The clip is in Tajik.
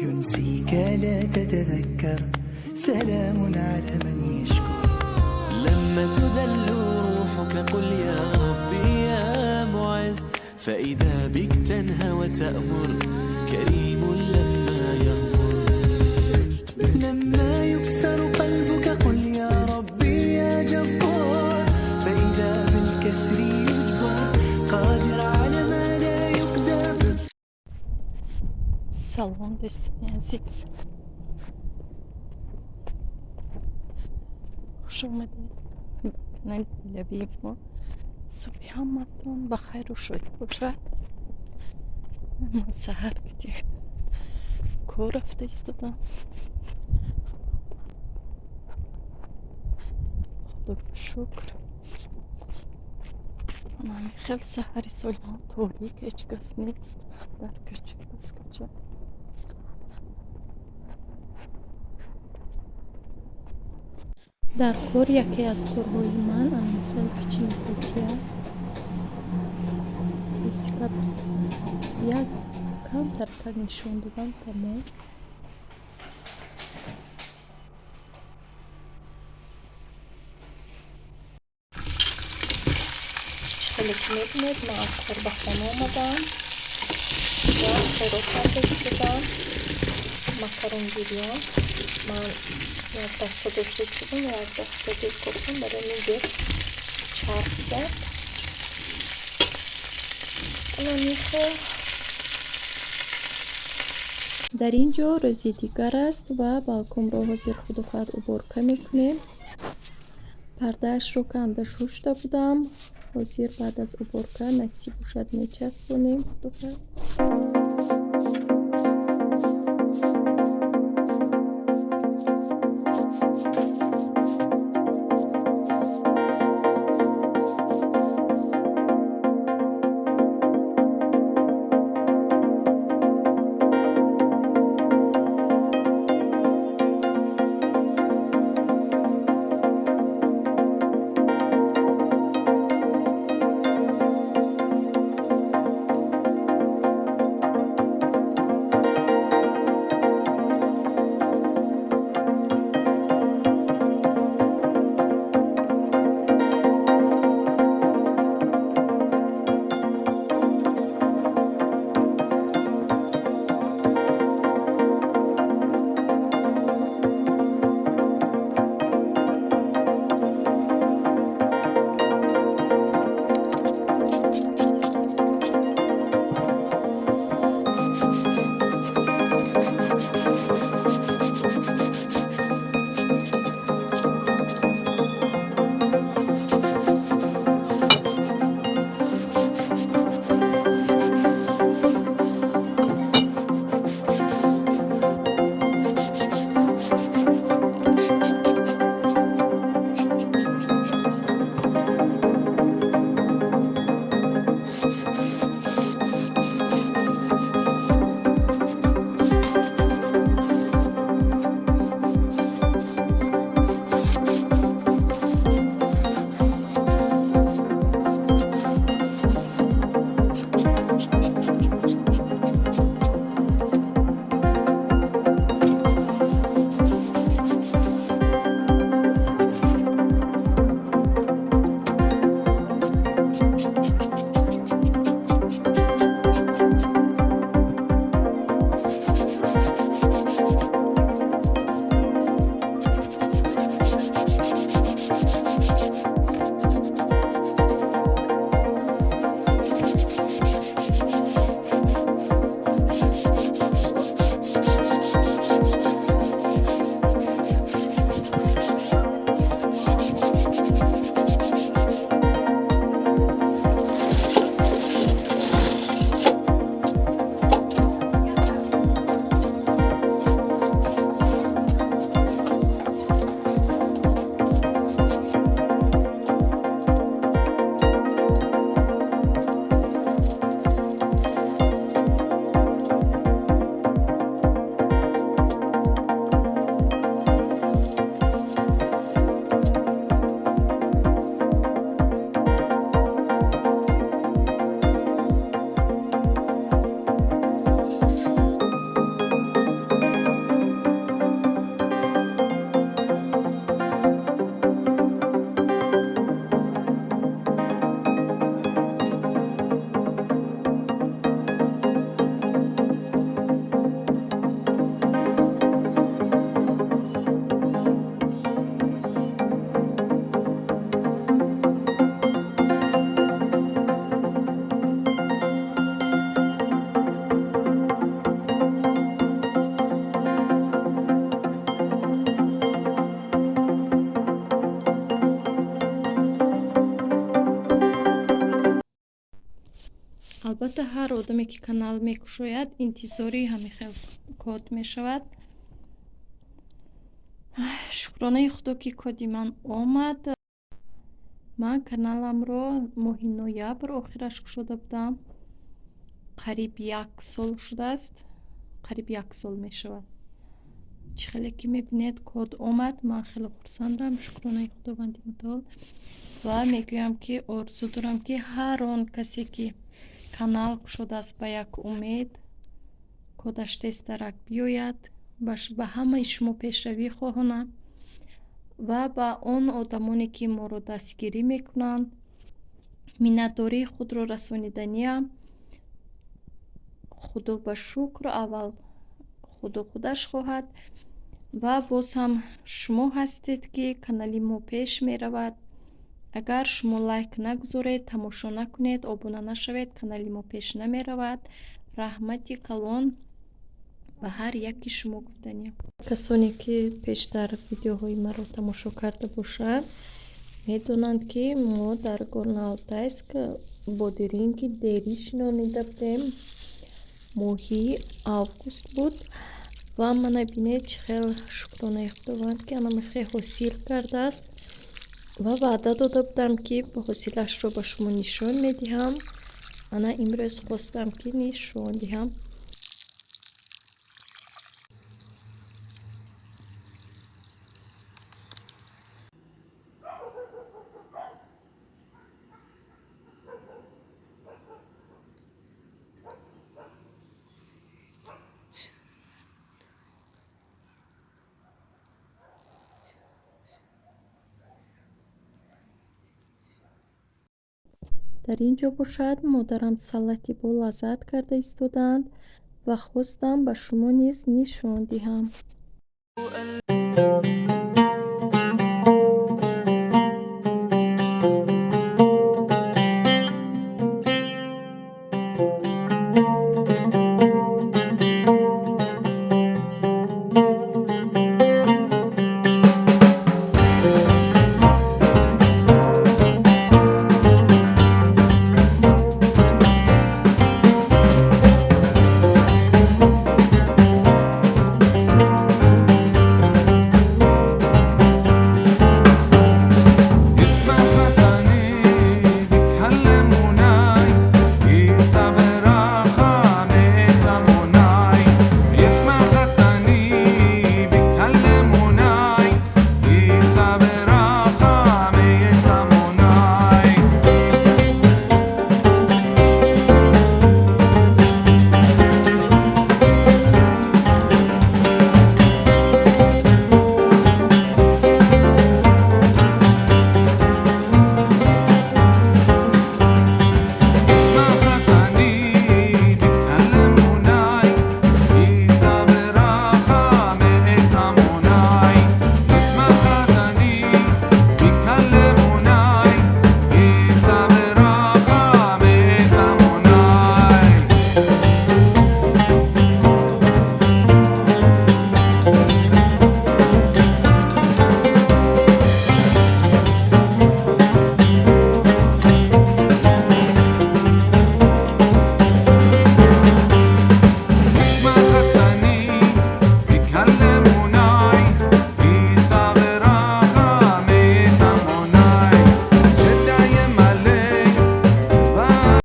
ينسيك لا تتذكر، سلام على من يشكر. لما تذل روحك قل يا ربي يا معز، فإذا بك تنهى وتأمر، كريم لما يغمر. لما يكسر قلبك قل يا ربي يا جبار، فإذا بالكسر يجبر، قادر على ما لا يقدر. Салом, дӯстони азиз, хуш омадед ба канали оилавии мо. Субҳи ҳаматон ба хайру шодӣ бошад. Ман саҳар кити кор рафта истодам. Худоро шукр, ҳамин хел саҳари солиҳон, торик, ҳеҷ кас нест дар кӯча, пас кӯча. Дар кор яке аз корҳои ман анхел печеньепазӣ аст. Ростика, як камтаркак нишон додам, тамом. Чӣ хеле ки мебинед, ман аз кор ба хона омадам ва хӯрок карда истодам, макарон бирён. Ман як даста дошта истодам ва як даста дер кофтам, барои ҳамин дер чарх зад. Ана мехел. Дар ин ҷо рӯзи дигар аст ва балконро ҳозир худу хоҳад уборка мекунем. Пардаашро канда шушта будам. Ҳозир баъд аз уборка, насиб бошад, мечаспонем худу хоҳад. Албатта, ҳар одаме, ки канал мекушояд, интизори ҳамин хел код мешавад. Шукронаи Худо, ки коди ман омад. Ман каналамро моҳи ноябр охираш кушода будам. Қариб як сол шудааст, қариб як сол мешавад. Чӣ хеле ки мебинед, код омад, ман хеле хурсандам, шукронаи Худованди мутаол. Ва мегӯям, ки орзу дорам, ки ҳар он касе, ки канал кушодааст ба як умед, кодаш тезтарак биёяд. Ба ҳамаи шумо пешравӣ хоҳонам ва ба он одамоне, ки моро дастгирӣ мекунанд, миннатдории худро расониданиам. Худо ба шукр, аввал Худо худаш хоҳад ва боз ҳам шумо ҳастед, ки канали мо пеш меравад. Агар шумо лайк нагузоред, тамошо накунед, обуна нашавед, канали мо пеш намеравад. Раҳмати калон ба ҳар яки шумо гуфтаниям. Касоне, ки пештар видеоҳои маро тамошо карда бошанд, медонанд, ки мо дар Горно-Алтайск бодиринги дерӣ шинонида будем. Моҳи август буд ва мана бинед, чӣ хел, шукронаи Худованд, ки анамихел ҳосил кардааст. Ва ваъда дода будам, ки ҳосилашро ба шумо нишон медиҳам. Ана имрӯз хостам, ки нишон диҳам. Дар ин ҷо бошад, модарам салати болаззат карда истодаанд ва хостам ба шумо низ нишон диҳам.